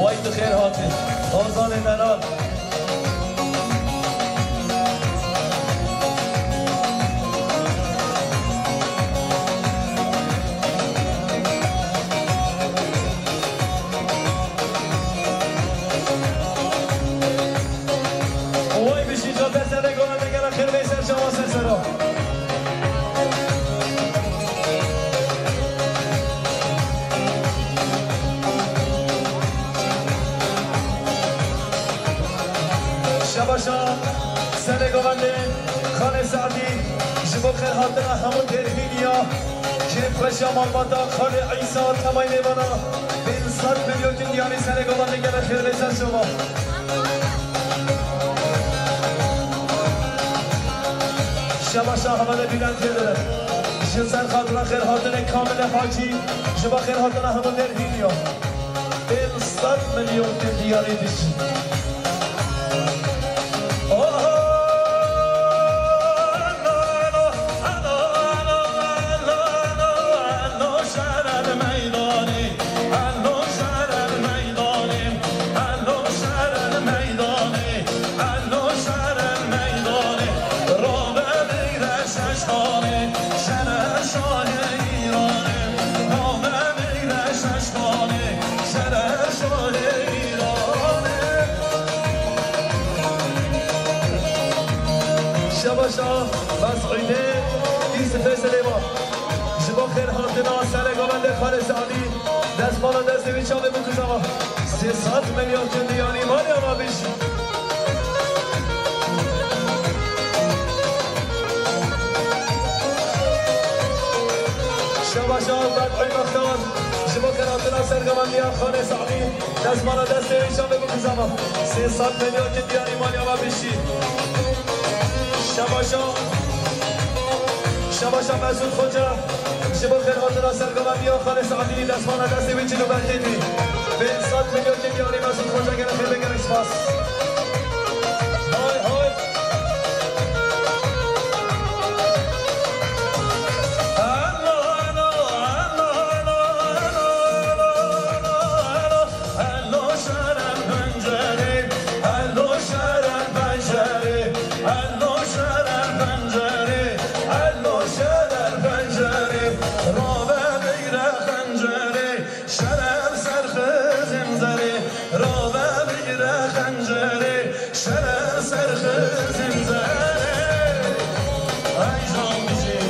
Way tu xêr hatî. Ozanê delal. Way bijî, cafer serê gona te gere xêr bê ser çawa ser sera. Şebaşa serê govendê Xalê Se'dî ji bo xêrhatina hemû dêrhîniya kêfxweşiya malbata Xalê Îsa Temayê mêvana pênc sed milyonkên diyarî serê govendê gere xêr bê ser şeva. Şebaşa hevalê Bülent Yıldırım. Ji ser xatira xêrhatinê Kamilê Hacî, ji bo xêrhatina hemû dêrhîniya pênc sed milyonkên diyarî dijî. Şebaşa Mes'ûdê Yûsifê Silêman. Ji bo xêrhatina serê govendê Xalê Se'dî, destmala destê wî çavê bikuzama. Sê sed milyonkên diyarî maliya me bijî. Şebaşa Bed'î Bextar, ji bo xêrhatina sergovendiya Xalê Se'dî, destmala destê wî çavê bikuzama. Sê sed milyonkên diyarî maliya me bijî. Şebaşa, Şebaşa Mesûd Xoca, Ji bo xêrhatina sergovendiya Xalê Seîdî, destmala destê wî cil û berketî. Pênc sed milyonkê diyarî Mesûd Xoca, gelek xêr be, gelek spas. Hay hay. Hello şerer pencerê, hello şerer pencerê, hello şerer pencerê, hello şerer pencerê. Rabe bigre xencerê, şerer ser xizim zerê. Rabe bigre xencerê, şerer ser xizim zerê. Ay can bijî.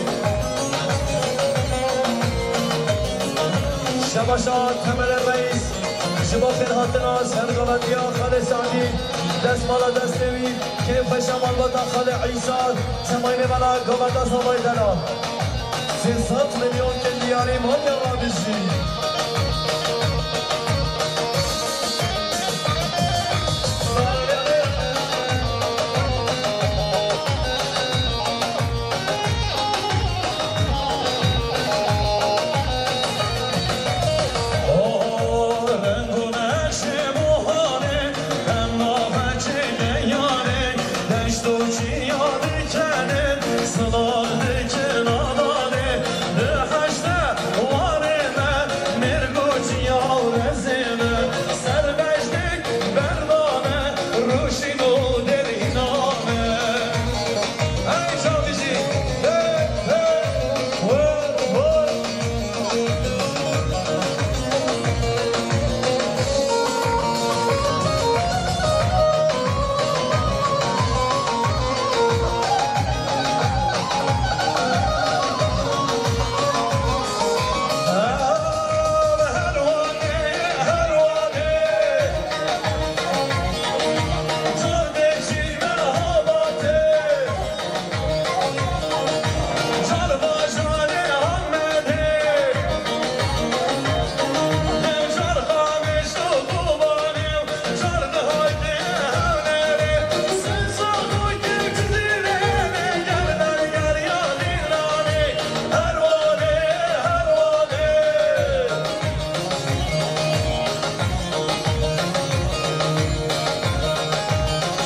Şebaşa Temele Reis, ji bo xêrhatina sergovendiya Xalê Seîdî, destmala destê wî, kêfxweşa malbata Xalê Îsa, Semayî Mêvana, govenda Semayî Dela. Sê sed milyon kin diyarî maliya rabijî.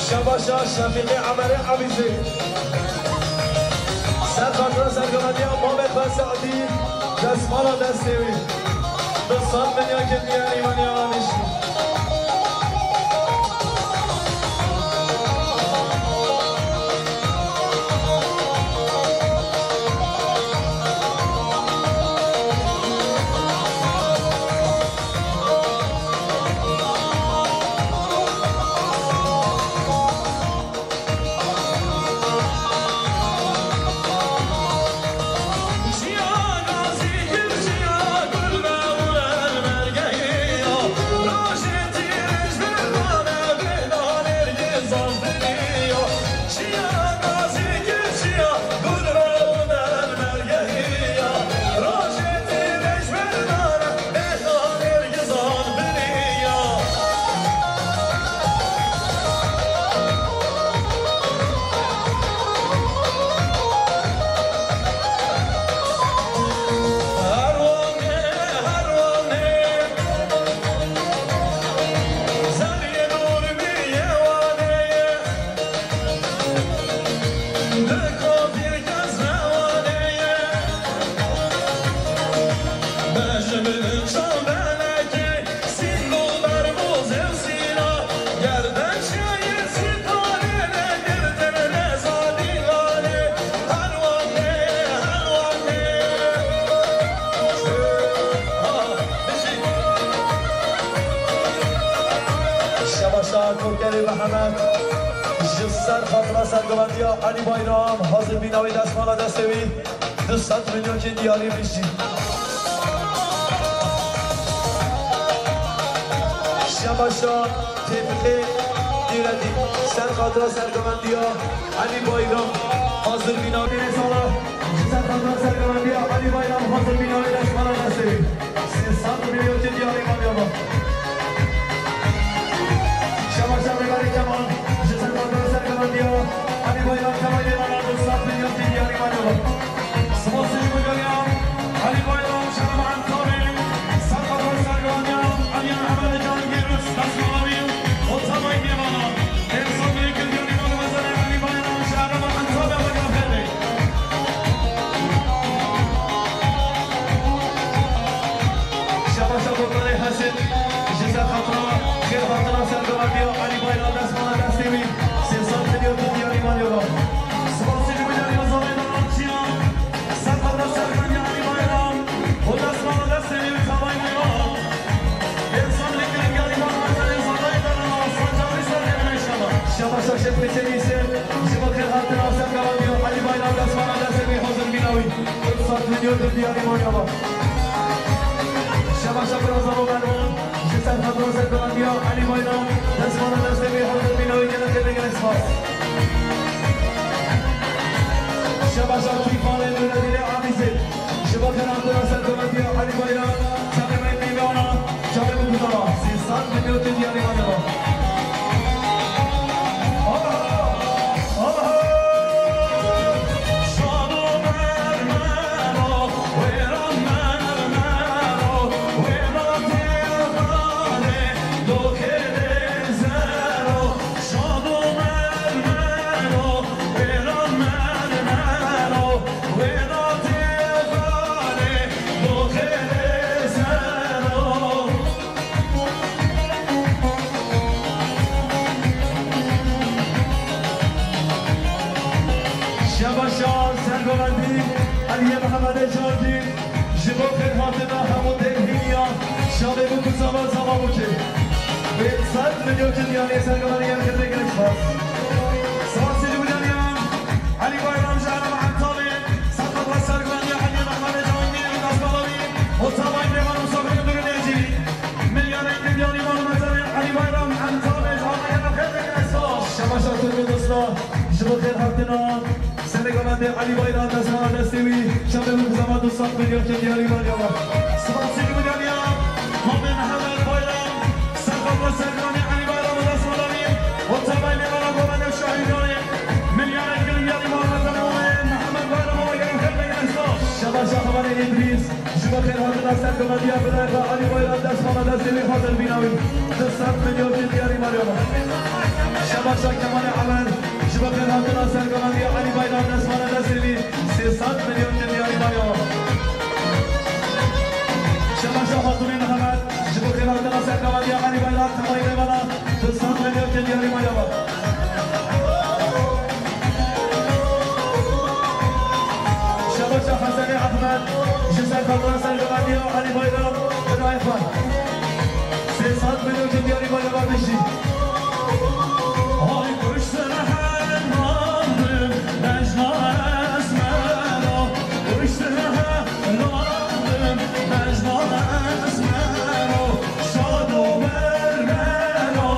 Şebaşa Şefîqê Emerê Ebîzê. Ser xatira sergovendiya mamê xwe Seîdî, destmala destê wî. Du sed milyon kin diyarî maliya rabijî. Şebaşa Kokerê Mihemed, ji ser xatira sergovendiya Elî Bayram, hazir bîna wê destmala destê wî, du sed milyon kin diyarî bijî. Şebaşa Tevfîqê Dîredî, ser xatira sergovendiya Elî Bayram, hazir bîna wê sala, ji ser xatira sergovendiya Elî Bayram, hazir bîna wê destmala destê wî. Sê sed milyon kin diyarî maliya me. Şebaşa Mêvarê Kemal, ji ser xatira sergovendiya Elî Bayram, Kemalê Mala, du sed milyon kin diyarî maliya me. Spas ji bo geriyan, Elî Serî sê, ji bo xêrhatina serkevandiya Elî Bayram, destmala destê wî hazir bîna wî. Du sed milyon diyarî maliya. Şebaşa Birazamo Mervan, ji serkevandiya Elî Bayram, destmala destê wî hazir bîna wî, gelek gelek spas. Şebaşa Tîfanê Nureddînê Amîzê, ji bo xêrhatina serkevandiya Elî Bayram, çavê me mîvana, çavê min guzara, sê sed milyon diyarî maliya. Şebaşa Sergovendî Eliyê Mihemedê Cangî, ji bo xêrhatina hemû dêrhîniya şadê bû ku zava zava bû ki. Pênc sed milyon diyarî Sergovendî, gelek gelek spas. Spasî ji bo diyariyan Elî Bayram ji Erem Entalê, Serkapra Sergovendiya Eliyê Mihemedê Cangî, destmala wî, û tevayî mêvan û misafirên dûr û nêzî. Milyarên diyarî malimetanê Elî Bayram Entalê ji Almanya xêr ve gelek spas. Şebaşa Tirk û Dosna, ji bo xêrhatina serê govendê Elî Bayram, destmala destê wî, çavê min bi zama du sed milyon diyarî maliya. Spasî ji bo diyariya Mamê Mihemed Bayram, Serkapra Sergovendiya Elî Bayram û destmala wî, û tevayî mêvana govendê şahîdanê, milyarên diyarî malimetanê Mamê Mihemed Bayram û gelek xêr ve gelek spas. Şebaşa Hevalê Îdrîs, ji bo xêrhatina sergovendiya birayê xwe Elî Bayram, destmala destê wî hazir bîna wî. Du sed milyon diyarî maliya. Şebaşa Kemalê Emer, ji bo xêrhatina sergovendiya Elî Bayram, destmala destê wî, sê sed milyon diyarî maliya. Şebaşa Hatûnê Mihemed, ji bo xêrhatina sergovendiya Elî Bayram, tevayî mêvana, du sed milyon diyarî maliya. Şebaşa Hesenê Ehmed, ji Serkapra Sergovendiya Elî Bayram, birayê xwe. Sê sed milyon diyarî maliya, bijî. Ay kuştun her bandim, Necla Esmero, kuştun her bandim, Necla Esmero, şado mermero.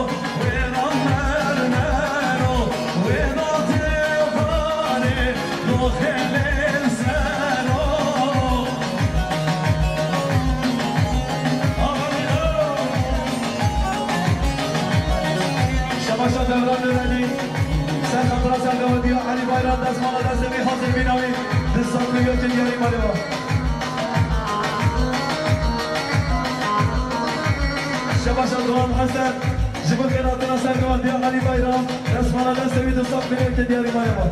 Şebaşa Devran Nurelî, Serkapra Sergovendiya Elî Bayram, destmala destê wî hazir bîna wî, du sed milyon diyarî maliya. Şebaşa Doğan Hesen, ji bo xêrhatina sergovendiya Elî Bayram, destmala destê wî, du sed milyon diyarî maliya.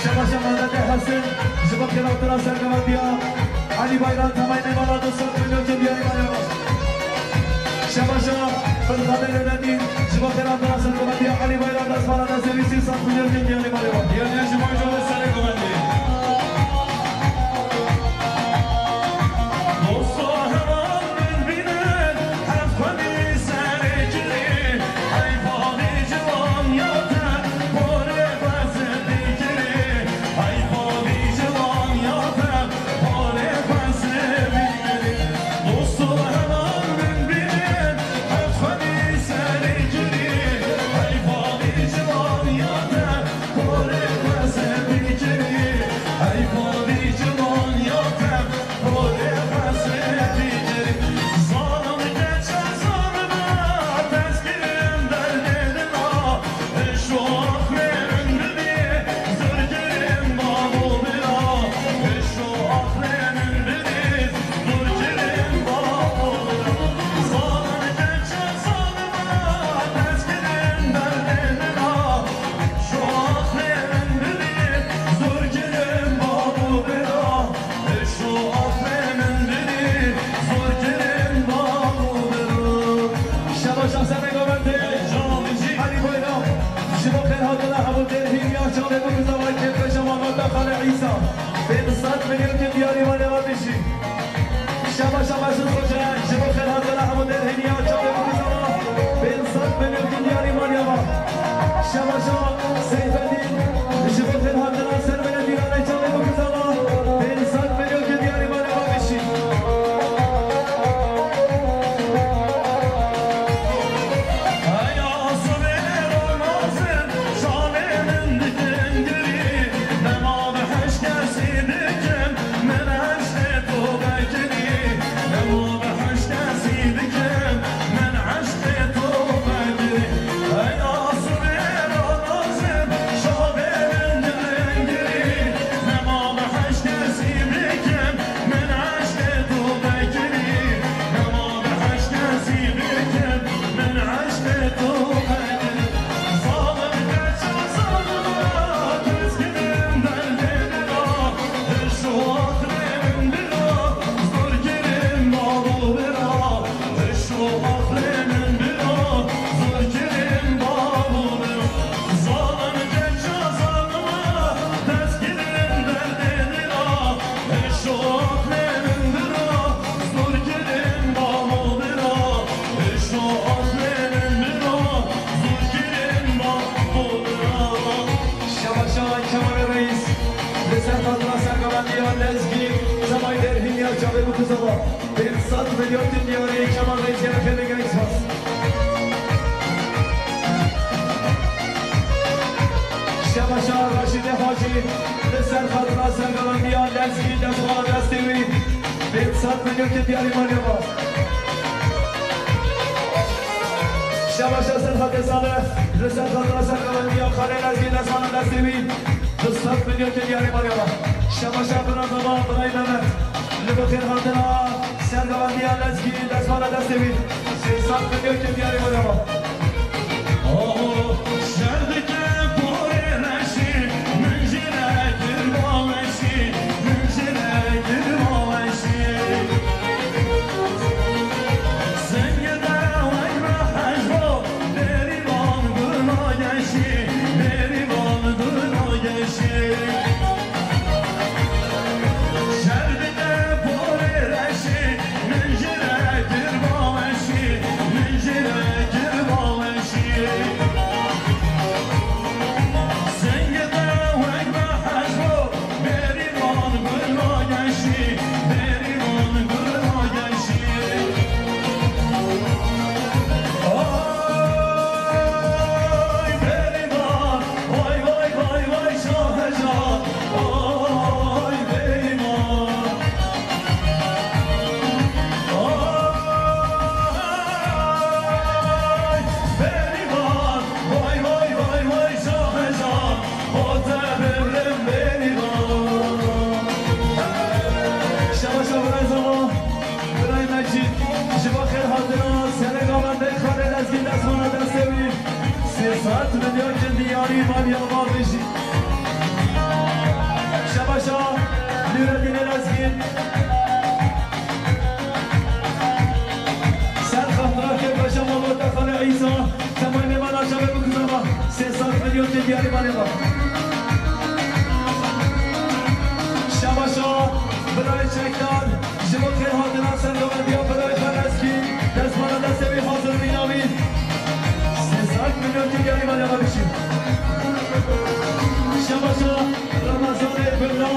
Şebaşa Mehmetê Hesin, ji bo xêrhatina sergovendiya Elî Bayram, tevayî mêvana, du sed milyon diyarî maliya. Şebaşa Furkanê Nureddîn, ji bo xêrhatina sergovendiya Elî Bayram, destmala destê wî, sê sed milyon diyarî maliya. Diyariya ji bo îcabê serê govendê. Dosto heval min bînin, hevxwedî serê cilî, heyfa vî ciwan ya te, porê xwe zindî kirî, heyfa vî ciwan ya te, porê xwe zindî kirî. Dosto heval min bînin, hevxwedî serê cilî, heyfa vî ciwan ya te, porê xwe zindî kirî, heyfa vî ciwan ya te. Şebaşa serê govendê Elî Bayram, ji bo xêrhatina hemû dêrhîniya çavê bû, bi zava kêfxweşa Mehmet Xalê Îsa. Pênc sed milyon diyarî maliya, bijî. Şebaşa Mesûd Xoca, ji bo xêrhatina hemû dêrhîniya çavê Lezgî, Semayî Derhîn ya çavê Murtuzava. Pênc sed milyon diyarî Kemal Reis ya Xêrê Genç Spas. Şebaşa Raşîdê Hacî, li ser xatira sergalandiya Lezgî, destmala destê wî. Pênc sed milyon diyarî maliye ba. Şebaşa Serhatê Salih, li ser xatira sergalandiya Xalê Lezgî, destmala destê wî. Du sed milyon diyarî maliye ba. Şebaşa bira Zama, birayê Mehmet. Li bo xêrhatina sergalandiya Lezgî, destmala destê wî. Sê sed milyon diyarî maliye ba. Oho, şer dike porê reşî, min jê re kir baweşî, min jê re kir baweşî. Singê de wek me hej bo, Bêrîvan guna geşî, bêrîvan guna geşî. Şer dike porê reşî, min jê re kir baweşî, min jê re kir baweşî. Singê de wek me hej bo, Bêrîvan guna geşî, bêrîvan guna geşî. Ay bêrîvan, vay, vay, vay, vay, şahecan. Ay bêrîvan. Ay bêrîvan, vay, vay, vay, vay, şahecan. Xwe te bibrim bêrîvan. Şebaşa birayê Zama, birayê Mecîd, ji bo xêrhatina serê gavendê Xalê Lezgî, destmala destê wî. Sê sed milyon diyarî maliye ba bijî. Şebaşa Nûreddînê Lezgî. Ser xatira kêfxweşa malbata Xalê Îsa, Semayî Mêmana çavê Murtuzava, sê sed milyon diyarî maliye ba. Şebaşa birayê Çekdar, ji bo xêrhatina sergavendiya birayê xwe Lezgî, destmala destê wî hazir bîna wî. Sê sed milyon diyarî maliye ba bijî. Şebaşa Remezanê Birna.